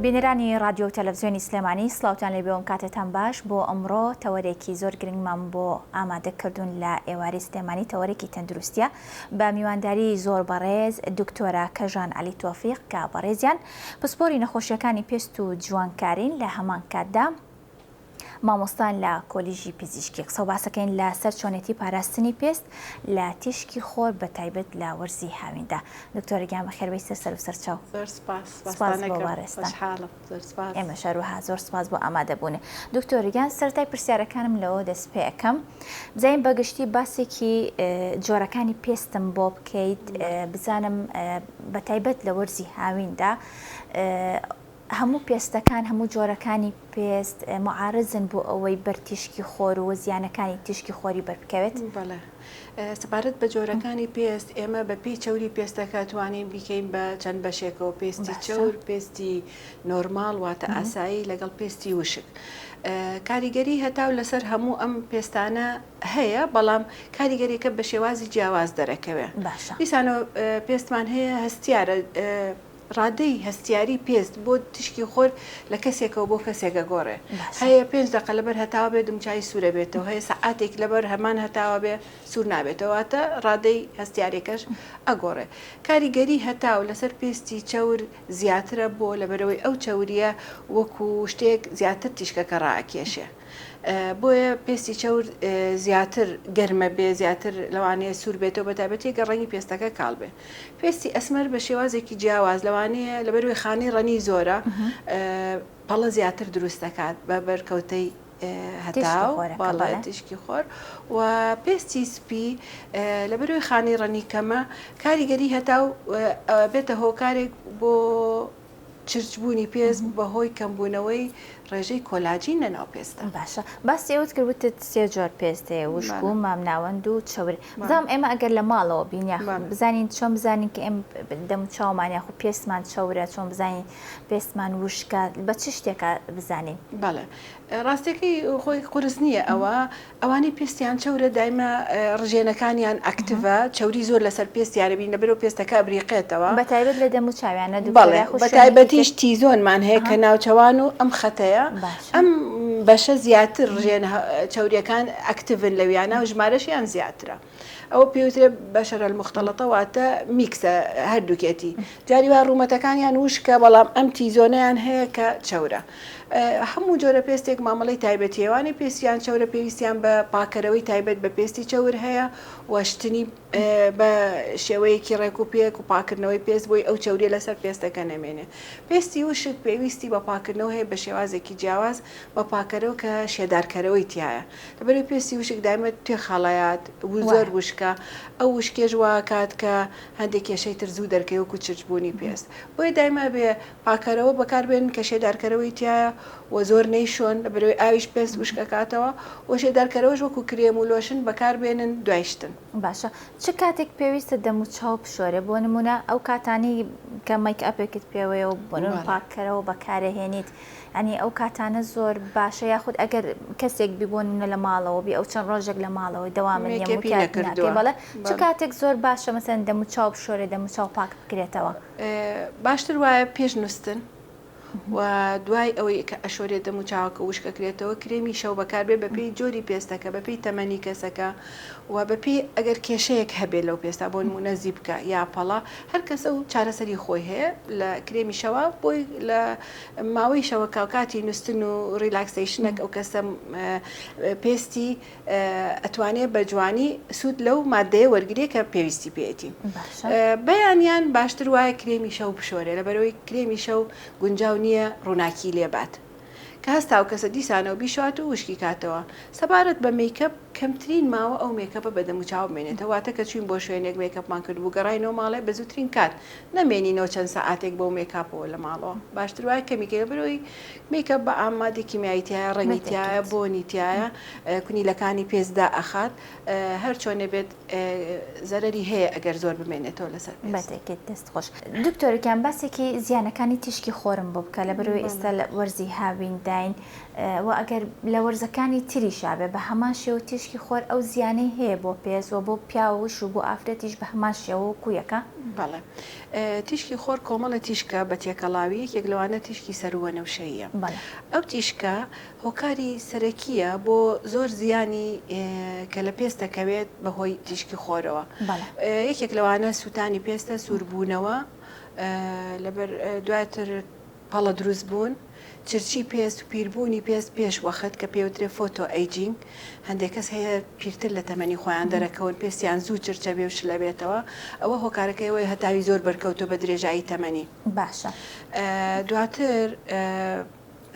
بینەرانی ڕادیۆ و تەلەفزیۆنی سلێمانی سڵاوتان لێبێ و کاتێتان باش بۆ ئەمڕۆ تەوەرێکی زۆر گرنگمان بۆ ئامادە کردوون لە ئێوارەی سلێمانی تەوەرێکی تەندروستیە بە میوانداری زۆر بەڕێز دکتۆرە کەژان عەلی تۆفیق کە بەڕێزیان پسپۆری نەخۆشیەکانی پێست و جوانکارین لە هەمان کاتدا مامۆستان لە کۆلیژی پزیشکی قسە و باسەکەین لە سەر چۆنێتی پاراستنی پێست لە تیشکی خۆر بە تایبەت لە وەرزی هاویندا دکتۆرە گیان بەخێربێی سەر سەر و سەرچاو. زۆر سپاس سپاس بۆ بەڕێزتان. ئێمەش هەروەها زۆر سپاس بۆ ئامادەبوونت. دکتۆر گیان سەرەتای پرسیارەکانم لەوە دەست پێ ئەکەم بزانین بە گشتی باسێکی جۆرەکانی پێستم بۆ بکەیت بزانم بە تایبەت لە وەرزی هاویندا هەموو پێستەکان، هەموو جۆرەکانی پێست موعارزن بۆ ئەوەی بەر تیشکی خۆر و زیانەکانی تیشکی خۆری بەر بکەوێت؟ بەڵێ. سەبارەت بە جۆرەکانی پێست، ئێمە بە پێی چەوری پێستەکە توانین بیکەین بە چەند بەشێکەوە، پێستی چەور، پێستی نۆرماڵ واتە ئاسایی لەگەڵ پێستی وشک. کاریگەری هەتاو لەسەر هەموو ئەم پێستانە هەیە، بەڵام کاریگەریەکە بە شێوازی جیاواز دەرەکەوێ. دیسانەوە پێستمان هەیە هەستیارە، ڕادەی هەستیاری پێست بۆ تیشکی خۆر لە کەسێکەوە بۆ کەسێک ئەگۆڕێ. هەیە پێنج دەقە لەبەر هەتاوە بێ دموچاوی سوورە بێتەوە، هەیە سەعاتێک لەبەر هەمان هەتاوە بێ سوور نابێتەوە، واتە ڕادەی هەستیاریەکەش ئەگۆڕێ. کاریگەری هەتاو لەسەر پێستی چەور زیاترە بۆ لەبەرئەوەی ئەو چەوریە وەکو شتێک زیاتر تیشکەکە ڕائەکێشێ. بۆیە پێستی چەور زیاتر گەرمە بێ زیاتر لەوانەیە سوور بێتەوە بەتایبەتی گەر ڕەنگی پێستەکە کاڵ بێ. پێستی ئەسمەر بە شێوازێکی جیاواز لەوانەیە لەبەروی خانەی ڕەنی زۆرە پەڵە زیاتر دروست دەکات بە بەرکەوتەی هەتاو بەڵێ تیشکی خۆر و پێستی سپی لەبەروی خانەی ڕەنی کەمە کاریگەری هەتاو بێتە هۆکارێک بۆ چرچبوونی پێست بەهۆی کەمبوونەوەی ڕێژەی کۆلاجین لەناو پێستدا. باشە باسی ئەوەت کرد وتت سێ جۆر پێست هەیە وشک و مامناوەند و چەور بزانم ئێمە ئەگەر لە ماڵەوە بین یاخود بزانین چۆن بزانین کە ئێمە دەموچاومان یاخود پێستمان چەورە چۆن بزانین پێستمان وشکە بە چ شتێکا بزانین؟ بەڵێ ڕاستەکەی خۆی قورس نییە ئەوە ئەوانەی پێستیان چەورە دایمە ڕژێنەکانیان active ە چەوری زۆر لەسەر پێستیانە بین لەبەرئەوە پێستەکە ئەبریقێتەوە. بەتایبەت لە دەم و چاویانە دکتۆر بەڵێ یاخود شوێنێکی تر؟ بەتایبەتیش T-zone مان هەیە کە ناوچەوان و ئەم خەتەیە ئەم بەشە زیاتر ڕژێنە چەوریەکان active ن لەویانە و ژمارەشیان زیاترە. ئەوە پێوترێ بشرە المختلطە واتە mix ە هەردووکێتی جاری وا ڕوومەتەکانیان وشکە بەڵام ئەم T-zone ەیان هەیە کە چەورە هەموو جۆرە پێستێک مامەڵەی تایبەتی ئەوانەی پێستیان چەورە پێویستیان بە پاکەرەوەی تایبەت بە پێستی چەور هەیە و شتنی بە شێوەیەکی ڕێک و پێک و پاکردنەوەی پێست بۆی ئەو چەوریە لەسەر پێستەکە نەمێنێ پێستی وشک پێویستی بە پاکردنەوە هەیە بە شێوازێکی جیاواز بە پاکەرەوە کە شێدارکەرەوەی تایە لەبەرئەوەی پێستی وشک دایمە توێخاڵەیات و زۆر وشکە ئەو وشکیەش واکات کە هەندێک کێشەی تر زوو دەرکەوێ وەکو چرچ بوونی پێست بۆیە دایمە ئەبێ پاکەرەوە بەکار بێنن کە شێدارکەرەوەی تیایە و زۆر نەیشۆن لەبەرئەوەی ئاویش پێست وشک ئەکاتەوە و شێدارکەرەوەش وەکو کرێم و لۆشن بەکار بێنن دوای شتن. باشە چ کاتێک پێویستە دەم و چاو بشۆرێ بۆ نمونە ئەو کاتانەی کە مەیکئەپێکت پێوەیە و بۆ نمونە پاککەرەوە بەکارەهێنیت یانی ئەو کاتانە زۆر باشە یاخود ئەگەر کەسێک بی بۆ نمونە لە ماڵەوە بی ئەو چەند ڕۆژێک لە ماڵەوەی دەوامت نیە مێکەپی مکیاج ناکەی نەکردووە بەڵێ چ بەڵێ. کاتێک زۆر باشە مەسەلەن دەم و چاو بشۆرێ دەم و چاو پاک بکرێتەوە؟ باشتر وایە پێش نوستن و دوای ئەوەی کە ئەشۆرێت دەم و چاوەکە وشک ئەکرێتەوە کرێمی شەو بەکاربێت بەپێی جۆری پێستەکە بەپێی تەمەنی کەسەکە و بەپێی ئەگەر کێشەیەک هەبێت لەو پێستا بۆ نموونە زیپکە یا پەڵە هەر کەسە و چارەسەری خۆی هەیە لە کرێمی شەوا بۆی لە ماوەی شەوەکە و کاتی نوستن و relaxation ەک ئەو کەسە پێستی ئەتوانێ بە جوانی سوود لەو مادەیە وەرگێ کە پێویستی پێیەتی. بەیانیان باشتر وایە کرێمی شەو بشۆرێ لەبەرەوەی کرێمی شەو گونجاو نییە ڕووناکی لێبات. کە هەستا و کەسە دیسانەوە بیشوات و وشکی کاتەوە. سەبارەت بە مەیکەپ کەمترین ماوە ئەو مێکەپە بە دەموچاو بمێنێتەوە واتە کە چوین بۆ شوێنێک مێکەپمان کردبوو گەڕاینەوە ماڵێ بە زووترین کات نەمێنینەوە چەند سەعاتێک بەو مێکاپەوە لە ماڵەوە باشتر وایە کەمی کەین لەبەرئەوەی مێکەپ بە عام مادەی کیمیایی تیایە ڕەنگی تیایە بۆنی تیایە کونیلەکانی پێست دائەخات هەر چۆنێ بێت زەرەری هەیە ئەگەر زۆر بمێنێتەوە لەسەر پێست. بەتەکید دەست خۆش. دکتۆر گیان باسێکی زیانەکانی تیشکی خۆرم بۆ بکە لەبەرئەوەی ئێستا لە وەرزی هاوینداین. خۆرداین و ئەگەر لە وەرزەکانی تریشا بێ بە هەمان شێوە تیشکی خۆر ئەو زیانەی هەیە بۆ پێست و بۆ پیاوش و بۆ ئافرەتیش بە هەمان شێوە وەکو یەکە؟ بەڵێ تیشکی خۆر کۆمەڵە تیشکە بە تێکەڵاوی یەکێک لەوانە تیشکی سەروو وەنەوشەییە ئەو تیشکە هۆکاری سەرەکییە بۆ زۆر زیانی کە لە پێست دەکەوێت بەهۆی تیشکی خۆرەوە. یەکێک لەوانە سووتانی پێستە، سووربوونەوە، لەبەر دواتر پەڵە دروست بوون، چرچی پێست و پیربوونی پێست پێش وەخت کە پێوترێ photo aging، هەندێک کەس هەیە پیرتر لە تەمەنی خۆیان دەرەکەون، پێستیان زوو چرچە بێ و شلە بێتەوە، ئەوە هۆکارەکەی ئەوەیە هەتاوی زۆر بەرکەوتووە بە درێژایی تەمەنی. باشە. دواتر.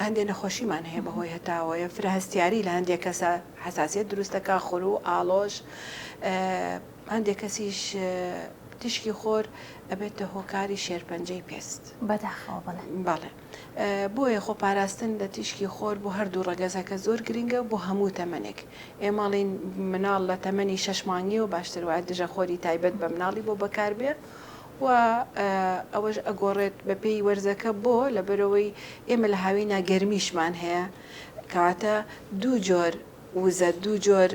هەندێ نەخۆشیمان هەیە بەهۆی هەتاوەیە، فرە هەستیاری لە هەندێک کەسا حەساسیەت دروست دەکا، خورو، ئاڵۆش، هەندێک کەسیش تیشکی خۆر ئەبێتە هۆکاری شێرپەنجەی پێست. بەداخەوە بەڵێ. بەڵێ. بۆیە خۆپاراستن لە تیشکی خۆر بۆ هەردوو ڕەگەزەکە زۆر گرنگە بۆ هەموو تەمەنێک. ئێمە ئەڵێین مناڵ لە تەمەنی شەش مانگیەوە باشتر وایە دژە خۆری تایبەت بە مناڵی بۆ بەکاربێ. و ئەوەش ئەگۆڕێت بەپێی وەرزەکە بۆ؟ لەبەرئەوەی ئێمە لە هاوینا گەرمیشمان هەیە کەواتە دوو جۆر وزە دوو جۆر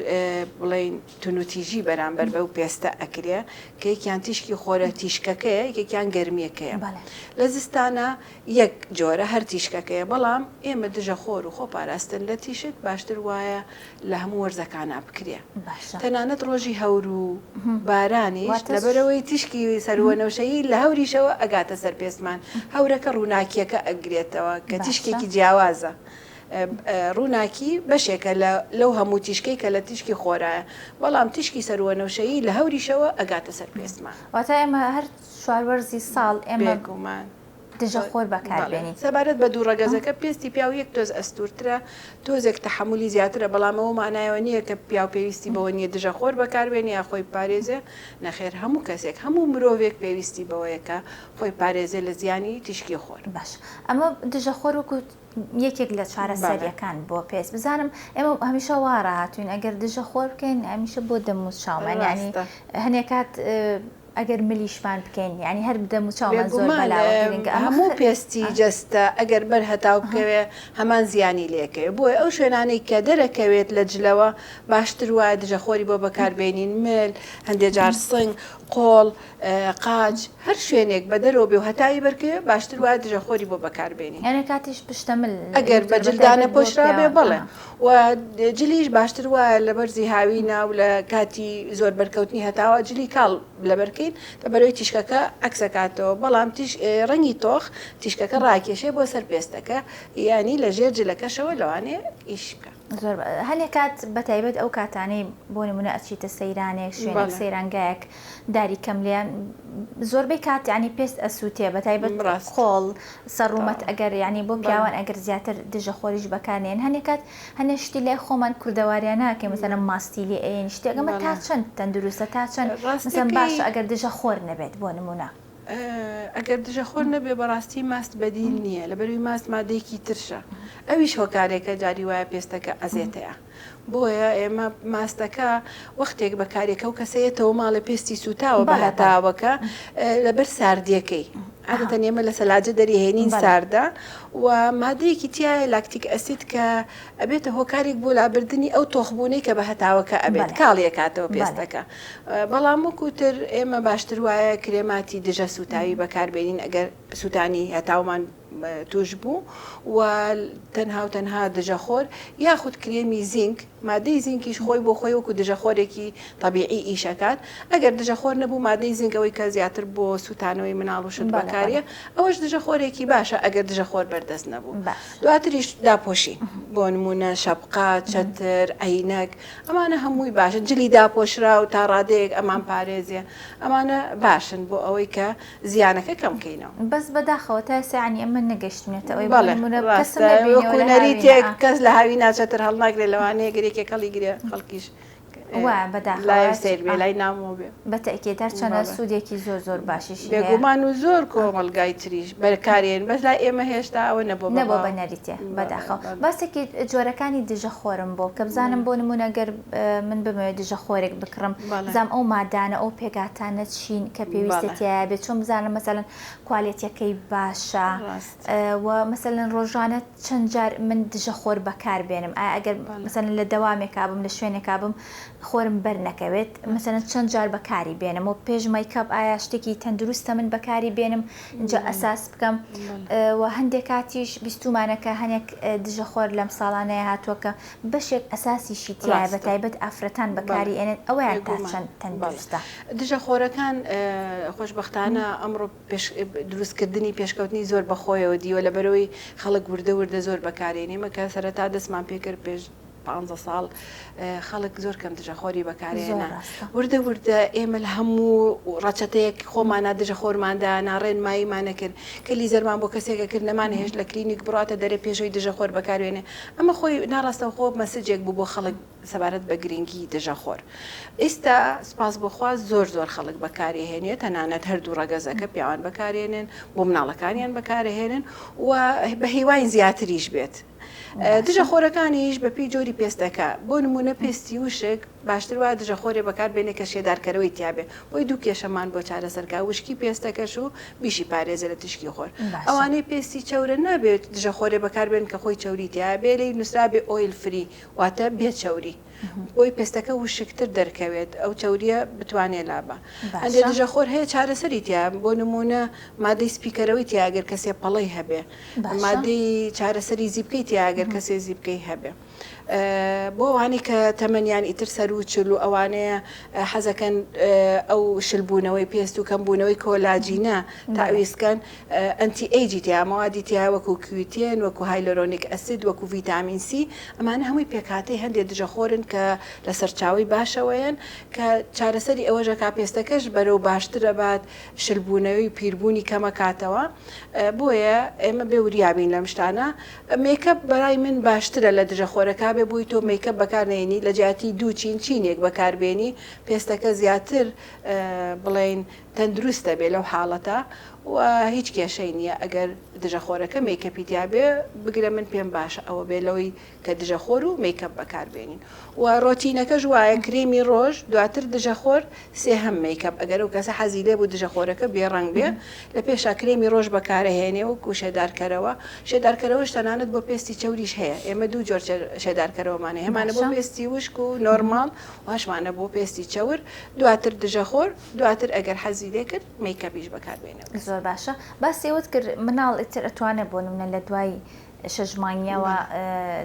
بڵێین تونوتیژی بەرامبەر بەو پێستە ئەکرێ کە یەکیان تیشکی خۆرە تیشکەکەیە یەکێکیان گەرمیەکەیە لە زستانە یەک جۆرە هەر تیشکەکەیە بەڵام ئێمە دژە خۆر و خۆ پاراستن لە تیشک باشتر وایە لە هەموو وەرزەکانا بکرێ تەنانەت ڕۆژی هەور و بارانیش لەبەرئەوەی تیشکی سەرووەنەوشەیی لە هەوریشەوە ئەگاتە سەر پێستمان هەورەکە ڕووناکیەکە ئەگرێتەوە کە تیشکێکی جیاوازە ڕووناکی بەشێکە لە لەو هەموو تیشکەی کە لە تیشکی خۆرایە بەڵام تیشکی سەرووەنەوشەیی لە هەوریشەوە ئەگاتە سەر پێستمان. واتە ئێمە هەر چوار وەرزی ساڵ ئێمە بێگومان. دژە خۆر بەکار بێنین. سەبارەت بە دوو ڕەگەزەکە پێستی پیاو یەک تۆز ئەستوورترە تۆزێک تەحەمولی زیاترە بەڵام ئەوە مانایەوە نییە کە پیاو پێویستی بەوە نییە دژە خۆر بەکار بێنێ یا خۆی بپارێزێ نەخێر هەموو کەسێک هەموو مرۆڤێک پێویستی بەوەیە کە خۆی پارێزێ لە زیانی تیشکی خۆر. باش ئەمە دژە خۆر وەکو یەکێک لە چارەسەریەکان بۆ پێست بزانم ئێمە هەمیشە وا ڕاهاتوین ئەگەر دژە خۆر بکەین هەمیشە بۆ دەم و چاومان یانی هەنێک کات ئەگەر ملیشمان بکەین یانی هەر دەم و چاومان زۆر بێگومان بەلاوە گرنگە ئەمە هەموو خ پێستی جەستە ئەگەر بەر هەتاو بکەوێ هەمان زیانی لێکەوێ بۆیە ئەو شوێنانەی کە دەرەکەوێت لە جلەوە باشتر وایە دژەخۆری بۆ بەکاربێنین مل هەندێ جار سنگ قۆڵ قاچ هەر شوێنێک بە دەرەوە بێ و هەتاوی بەرکەوێ باشتر وایە دژەخۆری بۆ بەکاربێنین. یانێ کاتیش پشتە مل ئەگەر دکتۆر بە بە جل تایبەت بۆ دانەپۆشرابێ پیاوان بەڵێ ئەها. و جلیش باشتر وایە لە بەرزی هاوینە و لە کاتی زۆر بەرکەوتنی هەتاوە جلی کاڵ لەبەرکەین لەبەرئەوەی تیشکەکە عەکس ئەکاتەوە بەڵام تیش ڕەنگی تۆخ تیشکەکە ڕاکێشێ بۆ سەر پێستەکە یانی لە ژێر جلەکەشەوە لەوانەیە ئیش بکا. زۆر هەنێ کات بەتایبەت ئەو کاتانەی بۆ نمونە ئەچیتە سەیرانێک شوێنێک سەیرانگایەک داری کەم لێیان زۆربەی کات یانی پێست ئەسووتێ بەتایبەت قۆڵ سەر ڕوومەت ئەگەر یانی بۆ پیاوان ئەگەر زیاتر دژە خۆریش بەکارنێن هەنێ کات هەنێ شتی لای خۆمان کوردەواریان ناکەین مەسەلەن ماستی لێ ئەیەین شتێک ئەمە تا چەند تەندروستە تا چەند مەسەلەن باشە ئەگەر دژە خۆر نەبێت بۆ نمونە. ئەگەر دژە خۆر نەبێ بەڕاستی ماست بەدیل نییە لەبەروی ماست مادەیەکی ترشە ئەویش هۆکارێکە جاری وایە پێستەکە ئەزێتەیە بۆیە ئێمە ماستەکە وەختێک بەکارێکە و کەسە یەتەوە ماڵێ پێستی سوتاوە بە هەتاوەکە لەبەر ساردیەکەی عادەتەن ئێمە لە سەلاجە دەریهێنین ساردە و مادەیەکی تایە lactic acid کە ئەبێتە هۆکارێک بۆ لابردنی ئەو تۆخبوونەی کە بە هەتاوەکە ئەبێت کاڵیەکاتەوە پێستەکە بەڵام وەکو تر ئێمە باشتر وایە کرێماتی دژە سووتاوی بەکاربێنین ئەگەر سووتانی هەتاومان توش بوو و تەنها و تەنها دژەخۆر یاخود کرێمی زینک مادەی زینکیش خۆی بۆ خۆی وەکو دژەخۆرێکی تەبیعی ئیش ئەکات ئەگەر دژەخۆر نەبوو مادەی زینک ئەوەی کە زیاتر بۆ سووتانەوەی مناڵ و شت بەکاریە ئەوەش دژەخۆرێکی باشە ئەگەر دژەخۆر بەردەست نەبوو دواتریش داپۆشین بۆ نمونە شەپقە چەتر عەینەک ئەمانە هەمووی باشن جلی داپۆشراو تا ڕادەیەک ئەمان پارێزێ ئەمانە باشن بۆ ئەوەی کە زیانەکە کەم کەینەوە. بەس بەداخەوە تا ئێستا یانی ئەمە نەگەشتوینەتە ئەوەی بۆ بەڵێ نمونە کەسم ڕاستە نەبینیەوە وەکو لە هاوینە نەریتێک ئا. کەس لە هاوینا چەتر هەڵناگرێ لەوانەیە گەر یەکێک هەڵیگرێ خەڵکیش. وایە بەداخەوە لای سەیر بێ لای نامۆ بێ. بە تەئکید هەرچەندە سوودێکی زۆر زۆر باشیشی هەیە. بێگومان و زۆر کۆمەڵگای تریش بەکارێن بەس لای ئێمە هێشتا ئەوە نەبووە بە نەبووە بە نەریتێ بەداخەوە. باسێکی جۆرەکانی دژە خۆرم بۆ بکە بزانم بۆ نموونە گەر من بمەوێت دژە خۆرێک بکڕم بزانم ئەو مادانە ئەو پێکهاتانە چین کە پێویستە تیایا بێت چۆن بزانم مەسەلەن کوالێتیەکەی باشە و مەسەلەن ڕۆژانە چەند جار من دژە خۆر بەکار بێنم ئایا ئەگەر مەسەلەن لە دەوامێکا بم لە شوێنێکا بم خۆرم بەر نەکەوێت مەسەلەن چەند جار بەکاری بێنم و پێش مەیکەپ ئایا شتێکی تەندروستە من بەکاری بێنم اینجا ئەساس بکەم و هەندێک کاتیش بیستومانە کە هەنێک دژە خۆر لەم ساڵانەیە هاتووە کە بەشێک ئەساسیشی تیایە بە تایبەت ئافرەتان بەکاری ئێنن ئەوەیان تا چەند تەندروستە؟ دژە خۆرەکان خۆشبەختانە ئەمڕۆ دروستکردنی پێشکەوتنی زۆر بەخۆیەوە دیوە لەبەرئەوەی خەڵک وردە وردە زۆر بەکارێنێ ئێمە کە سەرەتا دەستمان پێکرد پێش پانزە ساڵ خەڵک زۆر کەم دژەخۆری بەکارێنا وردە وردە ئێمە لە هەموو ڕەچەتەیەک خۆمانە دژە خۆرماندا ناڕێنماییمانە کرد کە لیزەرمان بۆ کەسێکە کرد نەمان هێشت لە کلینیک بڕاتە دەرێ پێشەوەی دژەخۆر بەکاروێنێ ئەمە خۆی ناڕاستەوخۆ message ێک بوو بۆ خەڵک سەبارەت بە گرنگی دژەخۆر ئیستا سوپاس بۆ خوا زۆر زۆر خەڵک بەکارێهێنێ تەنانەت هەردوو ڕەگەزەکە پیاوان بەکارێنن بۆ مناڵەکانیان بەکارەهێنن و بە هیواین زیاتریش بێت. دژە خۆرەکانیش بە پێی جۆری پێستەکە بۆ نمونە پێستی وشک باشتر وایە دژە خۆرێ بەکار بێنێ کە شێدارکەرەوەی تیابێ بۆی دوو کێشەمان بۆ چارەسەرکا وشکی پێستەکەش و بیشی پارێزێ لە تیشکی خۆر ئەوانەی پێستی چەورە نابێت دژە خۆرێ بەکار بێن کە خۆی چەوری تیابێ لێی نوسرابێ oil free واتە بێ چەوری بۆی پێستەکە وشکتر دەرکەوێت ئەو چەوریە بتوانێ لابا هەندێ دژە خۆر هەیە چارەسەری تیا بۆ نمونە مادەی سپیکەرەوەی تیا گەر کەسێ پەڵەی هەبێ مادەی چارەسەری زیپکەی تیا گەر کەسێ زیپکەی هەبێ بۆ ئەوانەی کە تەمەنیان ئیتر سەروو چل و ئەوانەیە حەزەکەن ئەو شلبوونەوەی پێست و کەمبوونەوەی کۆلاجینە تاویزکەن anti age ی تیا مەوادی تیا وەکو Q10 وەکو hyaluronic acid وەکو ڤیتامین سی ئەمانە هەمووی پێکهاتەی هەندێ دژەخۆرن کە لە سەرچاوەی باشەوەیەن کە چارەسەری ئەوەشەکا پێستەکەش بەرەو باشتر ئەبات شلبوونەوەی پیربوونی کەمەکاتەوە بۆیە ئێمە بێ وریابین لەم شتانە مێکەپ بەرای من باشترە لە دژەخۆرەکا بێ بۆی تۆ مێکەپ بەکار نەینی لە جیاتی دوو چین چینێک بەکار بێنی پێستەکە زیاتر بڵێین تەندروست دەبێ لەو حاڵەتە و هیچ کێشەی نییە ئەگەر دژەخۆرەکە مەیکەپی تیا بێ بگرە من پێم باشە ئەوە بێ لەوەی کە دژەخۆر و مەیکەپ بەکار بێنین و ڕۆتینەکەش وایە کرێمی ڕۆژ دواتر دژەخۆر سێهەم مەیکەپ ئەگەر ئەو کەسە حەزی لێ بوو دژەخۆرەکە بێ ڕەنگ بێ لە پێشا کرێمی ڕۆژ بەکارەهێنێ وەکو شێدارکەرەوە شێدارکەرەوەش تەنانەت بۆ پێستی چەوریش هەیە ئێمە دوو جۆر شێدارکەرەوەمان هەیە هەمانە بۆ پێستی وشک و نۆرماڵ و هەشمانە بۆ پێستی چەور دواتر دژەخۆر دواتر ئەگەر حەزی لێ کرد مەیکەپیش بەکار بێنێ. زۆر باشە باسی ئەوەت کرد مناڵ ئیتر ئەتوانێ بۆ نمونە لە دوای شەش مانگیەوە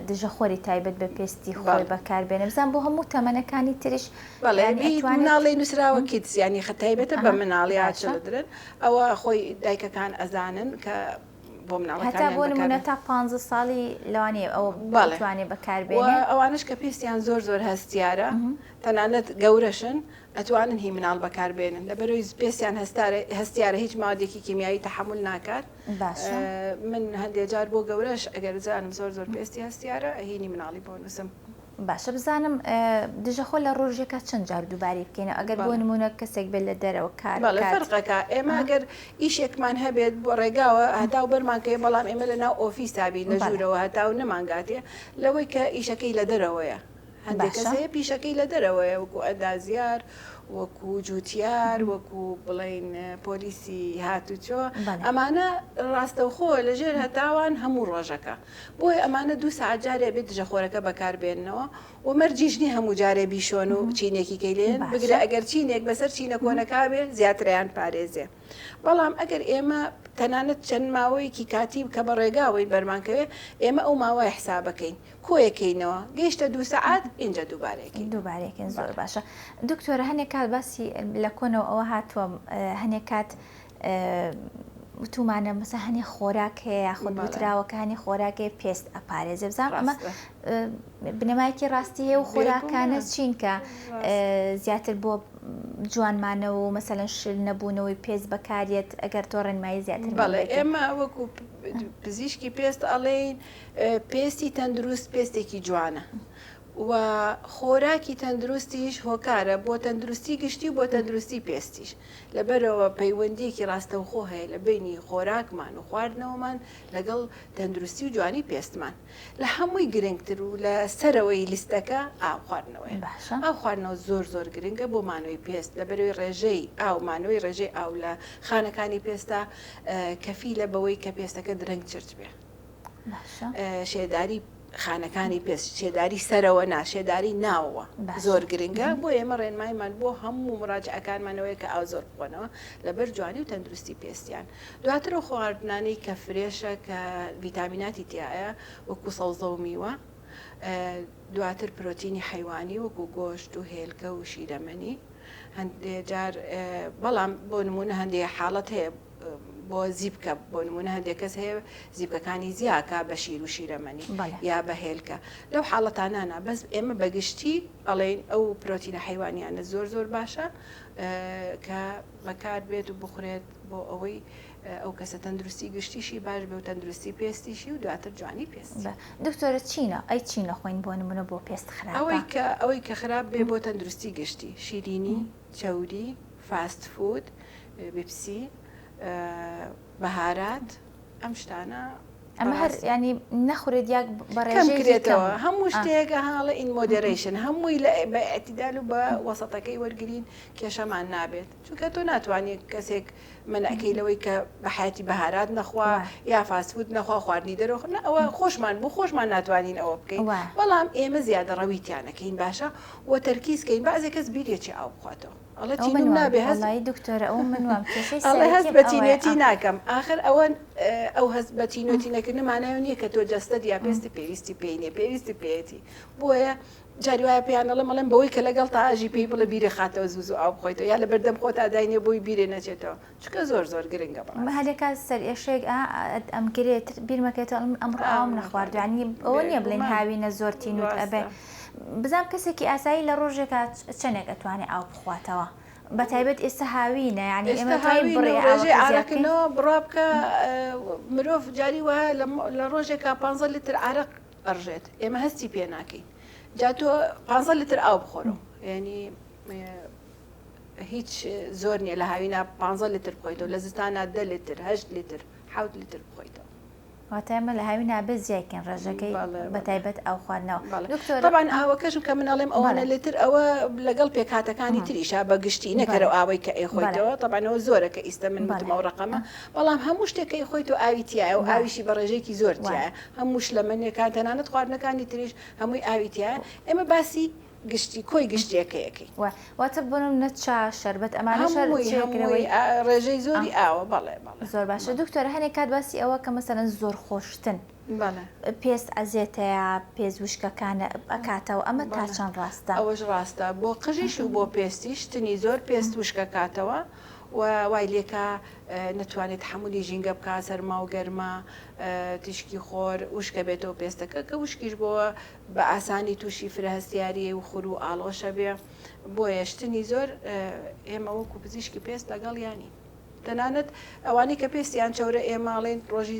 دژە خۆری تایبەت بە پێستی خۆی بەکار بێنێ بزان بۆ هەموو تەمەنەکانی تریش بەڵێ مناڵی نووسراوە kids ینی خە تایبەتە بە مناڵی children ئەوە خۆی دایکەکان ئەزانن کە بۆ مناڵەکانیان هەتا بۆ نمونە تا 15 ساڵی لەوانەیە ئەوە بتوانێ بەکار بێنێ ئەوانش کە پێستیان زۆر زۆر هەستیارە تەنانەت گەورەشن ئەتوانن هی مناڵ بەکار بێنن لەبەرەوەی پێستیان هەستیارە هیچ مادێکی کیمیایی تەحمل ناکات باشە من هەندێ جار بۆ گەورەش ئەگەر بزانم زۆر زۆر پێستی هەستیارە هینی مناڵی بۆ نووسم. باشە بزانم دژەخۆر لە ڕۆژێکا چەند جار دووبارەی بکەینەوە ئەگەر بۆ نموونە کەسێک بێت لە دەرەوە کار بەڵێ فەرقەکە ئێمە ئەگەر ئیشێکمان هەبێت بۆ ڕێگاوە هەتاو بەرمان کەوێ بەڵام ئێمە لە ناو ئۆفیسا بین لە ژوورەوە هەتاو نەمانگاتێ لەوەی کە ئیشەکەی لە دەرەوەیە هەندێک کەس هەیە پیشەکەی لە دەرەوەیە وەکو ئەندازیار وەکو جوتیار وەکو بڵین پۆلیسی هاتوچۆ ئەمانە ڕاستەوخۆ لەژێر هەتاوان هەموو ڕۆژەکە بۆیە ئەمانە دوو سەعات جارێ بێت دژەخۆرەکە بەکاربێننەوە و مەرجیش نییە هەموو جارێ بیشۆن و چینێکی کەی لێن بگرە ئەگەر چینێک بەسەر چینە کۆنەکە بێ زیاتریان پارێزێ بەڵام ئەگەر ئێمە تەنانەت چەند ماوەیەکی کاتی کە بە ڕێگاوەین بەرمان کەوێ ئێمە ئەو ماوەیە حسابەکەین کۆیەکەینەوە گەیشتە دوو سەعات ئینجا دووبارەیەکەین. دووبارەیەکەین زۆر باشە دکتۆرە هەنێک کات باسی لە کۆنەوە ئەوە هاتووە هەنێک کات وتومانە مەسە هەنێ خۆراک هەیە یاخود وتراوە کە هەنێ خۆراک هەیە پێست ئەپارێزێ بزانم ئەمە بنەمایەکی ڕاستی هەیە و خۆراکانە چین کە زیاتر بۆ جوانمانەوە و مەسەلەن شل نەبوونەوەی پێست بەکاریەت ئەگەر تۆ ڕێنمایی زیاتر بەڵێ ئێمە وەکو پزیشکی پێست ئەڵێین پێستی تەندروست پێستێکی جوانە. و خۆراکی تەندروستیش هۆکارە بۆ تەندروستی گشتی و بۆ تەندروستی پێستیش. لەبەرئەوە پەیوەندییەکی ڕاستەوخۆ هەیە لە بەینی خۆراکمان و خواردنەوەمان لەگەڵ تەندروستی و جوانی پێستمان. لە هەمووی گرنگتر و لە سەرەوەی لیستەکە ئاو خواردنەوەیە. باشە. ئاو خواردنەوە زۆر زۆر گرنگە بۆ مانەوەی پێست، لەبەرئەوەی ڕێژەی ئاو، مانەوەی ڕێژەی ئاو لە خانەکانی پێستا کەفیلە بەوەی کە پێستەکە درەنگ چرچ بێ. باشە. شێداری خانەکانی پێست، شێداری سەرەوە نا، شێداری ناوەوە زۆر گرنگە، بۆیە ئێمە ڕێنماییمان بۆ هەموو مراجعەکانمان ئەوەیە کە ئاو زۆر بخۆنەوە لەبەر جوانی و تەندروستی پێستیان. دواتر ئەو خواردنانەی کە فرێشە کە ڤیتامیناتی تیایە وەکو سەوزە و میوە، دواتر پرۆتینی حەیوانی وەکو گۆشت و هێلکە و شیرەمەنی هەندێ جار بەڵام بۆ نمونە هەندێ حاڵەت هەیە بۆ زیپکە بۆ نمونە هەندێک کەس هەیە زیپکەکانی زیاکە بە شیر و شیرەمەنی یا بە هێلکە لەو حاڵەتانانا بەس ئێمە بەگشتی ئەڵێن ئەو پرۆتینە حیوانیانە زۆر زۆر باشە کە بەکار بێت و بخورێت بۆ ئەوەی ئەو کەسە تەندروستی گشتیشی باش بێ و تەندروستی پێستیشی و دواتر جوانی پێست. دکتۆرە چینە ئەی چی نەخۆین بۆ نمونە بۆ پێست خراپە؟ ئەوەی کە ئەوەی کە خراپ بێ بۆ تەندروستی گشتی شیرینی چەوری fast food بیپسی بەهارات ئەم شتانە ئەمە هەر ینی نەخورێت یا بەڕێژەیەکی کەم کرێتەوە هەموو شتێک هاڵە in moderation هەمووی لە بە ئیعتیدال و بە وەسەتەکەی وەرگین کێشەمان نابێت چونکە تۆ ناتوانانی کەسێک مەنعکەی لەوەی کە بە حیاتی بەهارات نەخوا یا fast food نەخوا خواردنی دەرەوە نە ئەوە خۆشمان بۆ خۆشمان ناتوانین ئەوە بکەین بەڵام ئێمە زیادە ڕەویتیانەکەین باشە و تەرکیز کەین بەعزێ کەس بیرێکی ئاو بخواتەوە ئەڵێ تینوم نابێ هەست وەڵایی دکتۆرە ئەو من وام کێشەی ئەڵێ هەست سەرەکیم بە ئەوەیە تینوێتی ناکەم ئاخر ئەوە ئەو هەست بە تینوێتی نەکردنە مانای ئەوە نییە کە تۆ جەستەت یا پێستت پێویستی پێی نییە پێویستی پێیەتی بۆیە جاری وایە پێیان ئەڵێم ئەڵێم بەوەی کە لەگەڵتا ئەژی پێی بڵێ بیرێ خاتەوە زوو زوو ئاو بخۆیتەوە یا لەبەردەم خۆتا داینێ بۆی بیرێ نەچێتەوە چونکە زۆر زۆر گرنگە بەڕاستی. هەندێک کات سەرئێشەیەک ئا ئەمگرێ تر بیرمەکەێتەوە ئەڵێم ئەمڕۆ ئاوم نەخواردووە یانی ئەوە نییە بڵێین بێگومان هاوینە زۆر تینووت ئەبێ ڕاستە. بزانم کەسێکی ئاسایی لە ڕۆژێکا چەنێک ئەتوانێ ئاو بخواتەوە بە تایبەت ئێستا هاوینە یانی ئێستا ئێمە توانین هاوینە بڕێ و ڕێژەی ئاوەکە زیاد بکەین. عارەقکردنەوە بڕوا بکە مرۆڤ جاری وایە لە ڕۆژێکا پانزە لیتر عارەق ئەڕژێت ئێمە هەستی پێ ناکەین جا تۆ پانزە لیتر ئاو بخۆرەوە یانی هیچ زۆر نییە لە هاوینا پانزە لیتر بخۆیتەوە لە زستانا دە لیتر هەشت لیتر حەوت لیتر بخۆیتەوە. واتە ئێمە لە هاوینا بێ زیای کەین ڕێژەکەی بە تایبەت ئاو خواردنەوە دکتۆر. تەبعەن ئاوەکەشم کە من ئەڵێم ئەوەنە لیتر ئەوە لەگەڵ پێکهاتەکانی تریشا بە گشتی نەک هەر ئەو ئاوەی کە ئەیخۆیتەوە تەبعەن ئەوە زۆرە کە ئیستە من وتم ئەو ڕەقەمە بەڵام هەموو شتێک کە ئەیخۆیتەوە ئاوی تیایە و ئاویشی بە ڕێژەیەکی زۆر تیایە هەموو شلەمەنیەکان تەنانەت خواردنەکانی تریش هەمووی ئاوی تیایە ئێمە باسی گشتی کۆی گشتیەکەی ئەکەین. وە واتە بۆ نمونە چا شەربەت ئەمانەش هەر هەمووی جێگرەوەی هەمووی ڕێژەی زۆری ئاوە بەڵێ بەڵێ زۆر باشە بەڵێ. دکتۆر هەنێک کات باسی ئەوە کە مەسەلەن زۆر خۆشتن بەڵێ. پێست ئەزێتەیە پێست وشکەکان ئەکاتەوە ئەمە تا بەڵێ چەند ڕاستە؟ ئەوەش ڕاستە بۆ قژیش و بۆ پێستیش شتنی زۆر پێست وشکەکاتەوە و وای لێکا نەتوانێت تەحەمولی ژینگە بکا سەرما و گەرما تیشکی خۆر وشکەبێتەوە پێستەکە کە وشکیش بۆوە بە ئاسانی تووشی فرە هەستیاریی و خور و ئاڵۆشە بێ، بۆیە شتنی زۆر ئێمە وەکو پزیشکی پێست لەگەڵیا نین. تەنانەت ئەوانەی کە پێستیان چەورە ئێمە ئەڵێین ڕۆژی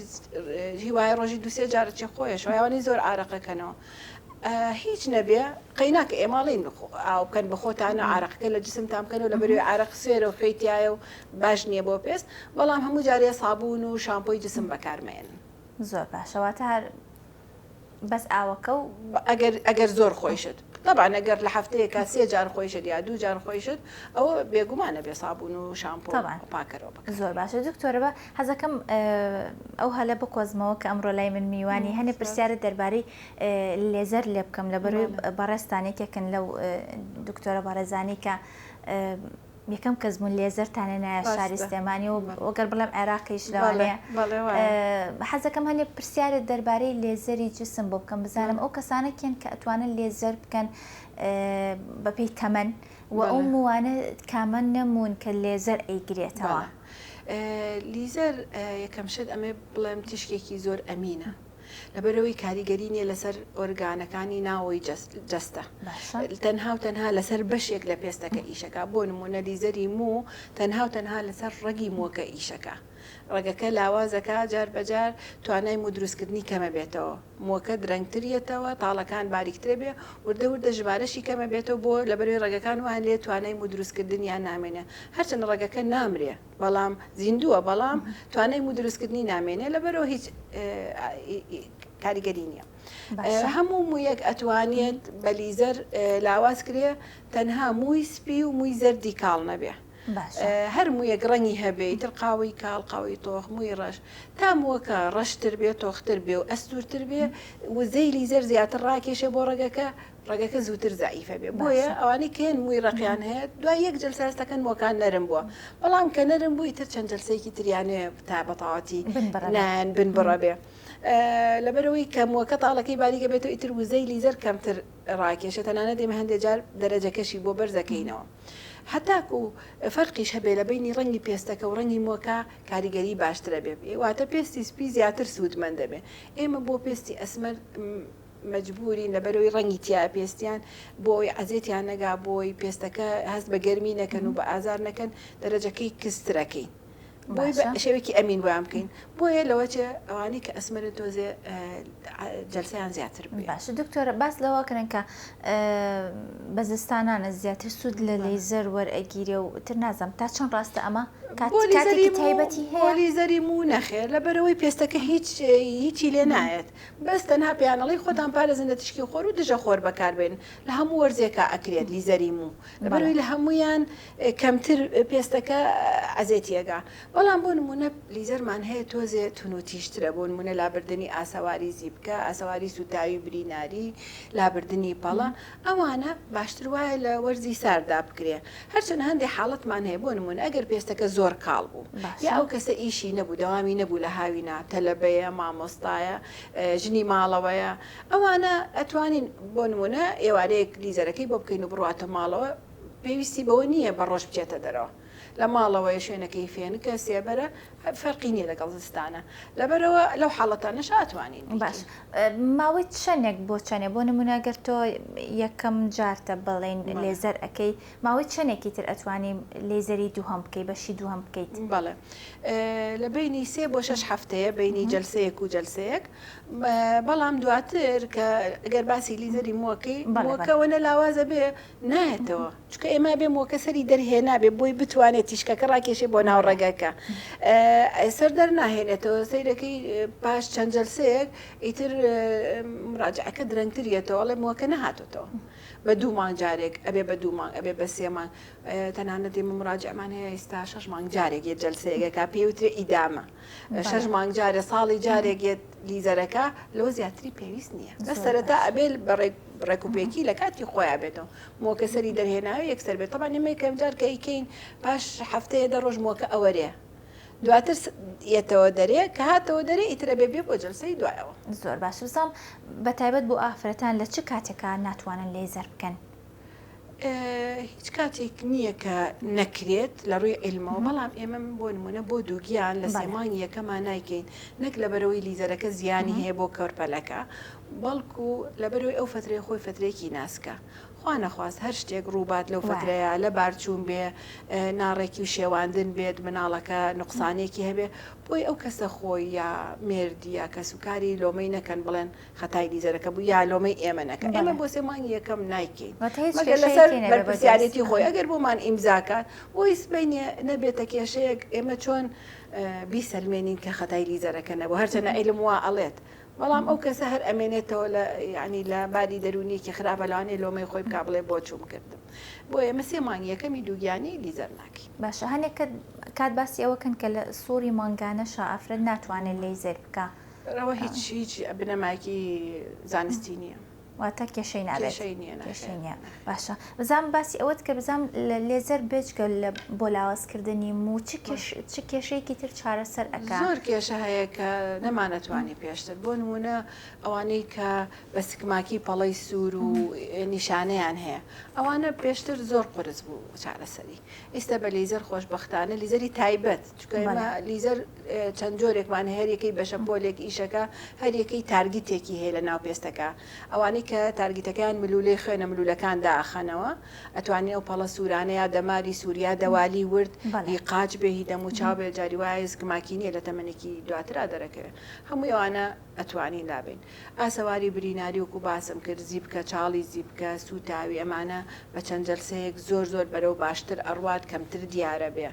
هیوایە ڕۆژی دووسێ جار ئەچێ خۆیش ئەوانەی زۆر ئارەقەکەنەوە هیچ نەبێ قەیناکە ئێمە ئەڵێین ئاو بکەن بە خۆتانە ئارەقەکە لە جسمتان بکەنەوە لە بەرەوەی ئارەق سوێرە و خوێی تایە و باش نییە بۆ پێست بەڵام هەموو جارێ سابوون و شامپۆی جسم بەکارمەێنن. زۆر باشە واتە هەر بەس ئاوەکە و. ئەگەر ئەگەر زۆر خۆیشت تەبعەن ئەگەر لە هەفتەیەکا سێ جار خۆیشت یا دوو جار خۆیشت ئەوە بێگومانە بێ سابوون و شامپۆ تەبعەن و پاکەرەوە بەکار زۆر باشە دکتۆرە بە حەزەکەم ئەو هەلە بقۆزمەوە کە ئەمڕۆ لای من میوانی هەنێ سپاس. پرسیارت دەربارەی لێزەر لێ بکەم لەبەرەوەی بەڵێ. بەڕێزتان یەکێکن لەو دکتۆرە بەڕێزانی کە یەکەم کەس بوون لێزەرتان هێنایە شاری ڕاستە سلێمانی و بەڵێ. وەگەر بڵێم عێراقیش بەڵێ لەوانەیە بەڵێ وایە. حەزەکەم هەنێ پرسیارت دەربارەی لێزەری جسم بۆ بکەم بزانم بەڵێ. ئەو کەسانە کێن کە ئەتوانن لێزەر بکەن بەپێی تەمەن و ئەو بەڵێ. مووانە کامە نەموون کە لێزەر ئەیگرێتەوە؟ بەڵێ لیزەر یەکەم شت ئەمێ بڵێم تیشکێکی زۆر ئەمینە لەبەرئەوەی کاریگەری نیە لەسەر ئۆرگانەکانی ناوەوەی جەستە تەنها و تەنها لەسەر بەشێک لە پێستەکە ئیشەکا بۆ نمونە لیزەری موو تەنها و تەنها لەسەر ڕەگی مووەکە ئیشەکا. ڕەگەکە لاوازەکا جار بە جار توانای موو دروستکردنی کەمەبێتەوە مووەکە درەنگتر یەتەوە تاڵەکان باریکترە بێ وردە وردە ژمارەشی کەمەبێتەوە بۆ لەبەرەوەی ڕەگەکان وایان لێ توانای موو دروستکردنیان نامێنێ هەرچەند ڕەگەکە نامرێ بەڵام زیندووە بەڵام توانای موو دروستکردنی نامێنێ لەبەرەوە هیچ کاریگەری نییە. هەموو موویەک ئەتوانێت بە لیزەر لاواز کرێ تەنها مووی سپی و مووی زەردی کاڵ نەبێ. هەر موویەک ڕەنگی هەبێ ئیتر قاوەی کاڵ قاوەی تۆخ مووی ڕەش تا مووەکە ڕەشتر بێ تۆختر بێ و ئەستوورتر بێ وزەی لیزەر زیاتر ڕاکێشێ بۆ ڕەگەکە ڕەگەکە زووتر زەعیفە بێ بۆیە ئەوانەی کە هێن مووی ڕەقیان هەیە دوای یەک جەلسە هەست دەکەن مووەکان نەرم بووە بەڵام کە نەرم بوو ئیتر چەند جەلسەیەکی تریان هەیە تا بەتەواوەتی نایەن بنبڕە بێ لەبەرئەوەی کە مووەکە تاڵەکەی باریکە بێتەوە ئیتر وزەی لیزەر کەمتر ڕاکێشێ تەنانەت ئێمە هەندێ جار دەرەجەکەشی بۆ بەرز دەکەینەوە هەتاکو فەرقیش هەبێ لە بەینی ڕەنگی پێستەکە و ڕەنگی مووەکە کاریگەری باشترە بێ واتە پێستی سپی زیاتر سوودمەند دەبێ ئێمە بۆ پێستی ئەسمەر مەجبورین لەبەرەوەی ڕەنگی تیا پێستیان بۆ ئەوەی عەزێتیان نەگا بۆی پێستەکە هەست بە گەرمی نەکەن و بە ئازار نەکەن دەرەجەکەی کزترەکەین بۆی بە شێوەیەکی ئەمین بۆیان بکەین بۆیە لەوەچێ ئەوانەی کە ئەسمەرن تۆزێ جەلسەیان زیاتر بێ. باشە دکتۆر باس لەوە کرن کە بە زستانانە زیاتر سوود لە لەیزەر وەرئەگیرێ و تر نازانم تا چەند ڕاستە ئەمە کاتێکی تایبەتی هەیە؟ بۆ لیزەری موو نەخێر لەبەرئەوەی پێستەکە هیچ هیچی لێ نایەت بەس تەنها پێیان ئەڵێی خۆتان پارێزن لە تیشکی خۆر و دژە خۆر بەکاربێنن لە هەموو وەرزێکا ئەکرێت لیزەری موو لەبەرئەوەی لە هەموویان کەمتر پێستەکە عەزێتی ئەگا بەڵام بۆ نمونە لیزەرمان هەیە تۆزێ تونوتیژترە بۆ نمونە لابردنی ئاسەواری زیپکە ئاسەواری سوتاوی بریناری لابردنی پەڵە ئەوانە باشتر وایە لە وەرزی ساردا بکرێ هەرچەند هەندێ حاڵەتمان هەیە بۆ نمونە ئەگەر پێستەکە زۆر کاڵ بوو یا ئەو کەسە ئیشی نەبوو دەوامی نەبوو لە هاوینا تەلەبەیە مامۆستایە ژنی ماڵەوەیە ئەوانە ئەتوانین بۆ نمونە ئێوارەیەک لیزەرەکەی بۆ بکەین و بڕواتە ماڵەوە پێویستی بەوە نییە بە ڕۆژ بچێتە دەرەوە لە ماڵەوەیە شوێنەکەی فێنکە سێبەرە فەرقی نییە لەگەڵ زستانە لەبەرەوە لەو حاڵەتانەش ئەتوانین باش ماوەی چەندێک بۆ چەندێ بۆ نمونە گەر تۆ یەکەم جارتە بڵێن لێزەر ئەەکەی ماوەی چەندێکی تر ئەتوانی لێزەری دووهەم بکەی بەشی دووهەم بکەیت؟ بەڵێ لە بەینی سێ بۆ شەش هەفتەیە بەینی جەلسەیەک و جەلسەیەک بەڵام دواتر کە گەر باسی لیزەری مووەکەی مووەکە وەنە لاوازە بێ نایەتەوە چونکە ئێمە بێ مووەکە سەری دەرهێنابێ بۆی بتوانێت تیشکەکە ڕاکێشێ بۆ ناو ڕەگەکە سەر دەرناهێنێتەوە سەیرەکەی پاش چەند جەلسەیەک ئیتر مراجعەکە درەنگتر یەتەوە ئەڵێ مووەکە نەهاتۆتەوە بە دوو مانگ جارێک ئەبێ بە دوو مانگ ئەبێ بە سێ مانگ تەنانەت ئێمە مراجعمان هەیە ئێستا شەش مانگ جارێک یە جەلسەیەکە پێی وترێ ئیدامە شەش مانگ جارێ ساڵی جارێک یەت لیزەرەکە لەوە زیاتری پێویست نییە بەس سەرەتا ئەبێ بە ڕێکوپێکی لە کاتی خۆیان بێتەوە مۆکە سەری دەرهێناوی یەکسەر بێت تەبعەن ئێمە یەکەم جار کە ئەیکەین پاش هەفتەیە دە ڕۆژ مۆکە ئەوەرێ دواتر یەتەوە دەرێ کە هاتەوە دەرێ ئیتر ئەبێ بێ بۆ جەلسەی دوایەوە. زۆر باش بزانم بە تایبەت بۆ ئافرەتان لە چ کاتێکا ناتوانن لەیزەر بکەن؟ هیچ کاتێک نییە کە نەکرێت لە ڕووی عیلمەوە بەڵام ئێمە بۆ نمونە بۆ دووگیان لە سێ مانگی یەکەما نایکەین نەک لەبەرەوەی لیزەرەکە زیانی هەیە بۆ کۆرپەلەکە بەڵکو لەبەرەوەی ئەو فترەی خۆی فترێکی ناسکە خوا نەخواست هەر شتێک ڕووبات لەو فترەیە لە بارچوون بێ ناڕێکی و شێواندن بێت مناڵەکە نوقسانێکی هەبێ بۆی ئەو کەسە خۆی یا مێردی یا کەسوکاری لۆمەی نەکەن بڵێن خەتای لیزەرەکە بوو یا لۆمەی ئێمە نەکە ئێمە بۆ سێ مانگی یەکەم نایکەین مەگەر لەسەر بەرپرسیارێتی خۆی ئەگەر بۆمان ئیمزا کات بۆی سبەینێ نەبێتە کێشەیەک ئێمە چۆن بیسەلمێنین کە خەتای لیزەرەکە نەبوو هەرچەنە عیلم وا ئەڵێت بەڵام ئەو کەسە هەر ئەمێنێتەوە لە یعنی لە باری دەروونیەکی خراپە لەوانەیە لۆمەی خۆی بکا بڵێ بۆ چووم کردم بۆ ئێمە سێ مانگی یەکەمی دووگیانی لیزەر ناکەین. باشە هەنێک کات باسی ئەوە کەن کە لە سوڕی مانگانەشا ئافرەت ناتوانێت لەیزەر بکا. ئەوە هیچ هیچ بنەمایەکی زانستی نییە. واتە کێشەی نابێت. کێشەی نییە نەخێر. کێشەی نییە باشە بزانم باسی ئەوەت کرد بزانم لێزەر بێجگە لە بۆ لاوازکردنی موو چ کێش چ کێشەیەکی تر چارەسەر ئەکا؟ زۆر کێشە هەیە کە نەمانەتوانی پێشتر بۆ نموونە ئەوانەی کە بە سکماکی پەڵەی سوور و نیشانەیان هەیە ئەوانە پێشتر زۆر قورس بوو چارەسەری ئیستا بە لیزەر خۆشبەختانە لیزەری تایبەت چونکە ئێمە لیزەر چەند جۆرێکمان هەیە هەریەکەی بە شەپۆلێک ئیشەکە هەریەکەی target ێکی هەیە لە ناو پێستەکە ئەوانەی کە. کە target ەکەیان ملوولەی خوێنە ملوولەکان دائەخەنەوە ئەتوانین ئەو پەڵە سوورانە یا دەماری سوور یا دەوالی ورد هی قاچ بێ هی دەم و چاو بێ جاری وایە زگماکی نییە لە تەمەنێکی دواترا دەرەکەوێ هەمووی ئەوانە ئەتوانین لابەین. ئاسەواری بریناری وەکو باسم کرد زیپکە چاڵی زیپکە سووتاوی ئەمانە بە چەند جەلسەیەک زۆر زۆر بەرەو باشتر ئەڕوات کەمتر دیارە بێ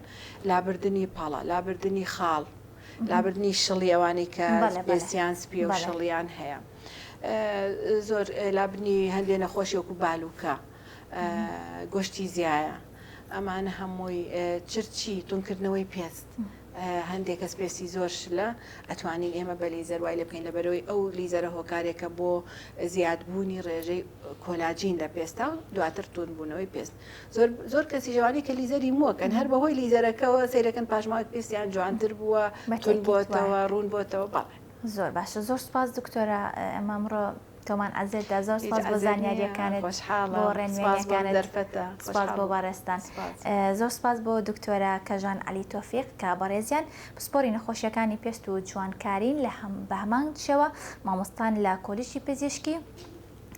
لابردنی پەڵە لابردنی خاڵ لابردنی شڵی ئەوانەی کە پێستیان سپیە و شڵیان هەیە زۆر لابردنی هەندێ نەخۆشی وەکو بالوکە گۆشتی زیایە ئەمانە هەمووی چرچی تونکردنەوەی پێست هەندێک کەس پێستی زۆر شلە ئەتوانین ئێمە بە لیزەر وای لێ بکەین لەبەرەوەی ئەو لیزەرە هۆکارێکە بۆ زیادبوونی ڕێژەی کۆلاجین لە پێستا و دواتر توندبوونەوەی پێست زۆر زۆر کەسی ژەوانی کە لیزەری مووەکەن هەر بەهۆی لیزەرەکەوە سەیرەکەن پاشماوەی پێستیان جوانتر بووە تون بۆتەوە ڕوون بۆتەوە بەڵێ. زۆر باشە زۆر سوپاس دکتۆرە ئێمە ئەمڕۆ تۆمان عەزێت دا زۆر سپاس بۆ زانیاریەکانت بۆ ڕێنوێنیەکانت سپاس بۆ بەڕێزتان زۆر سپاس بۆ دکتۆرە کەژان عەلی تۆفیق کە بەڕێزیان پسپۆری نەخۆشیەکانی پێست و جوانکارین لە هەم بە هەمان شێوە مامۆستان لە کۆلیژی پزیشکی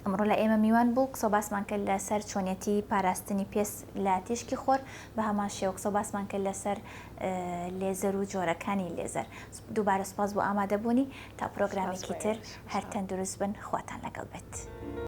ئەمڕۆ لە ئێمە میوان بوو قسە باسمان کرد لەسەر چۆنیەتی پاراستنی پێست لە تیشکی خۆر بە هەمان شێوە قسە باسمان کرد لەسەر لێزەر و جۆرەکانی لێزەر دووبارە سوپاس بۆ ئامادەبوونی تا پرۆگرامێکی تر هەر تەندروست بن خواتان لەگەڵ بێت.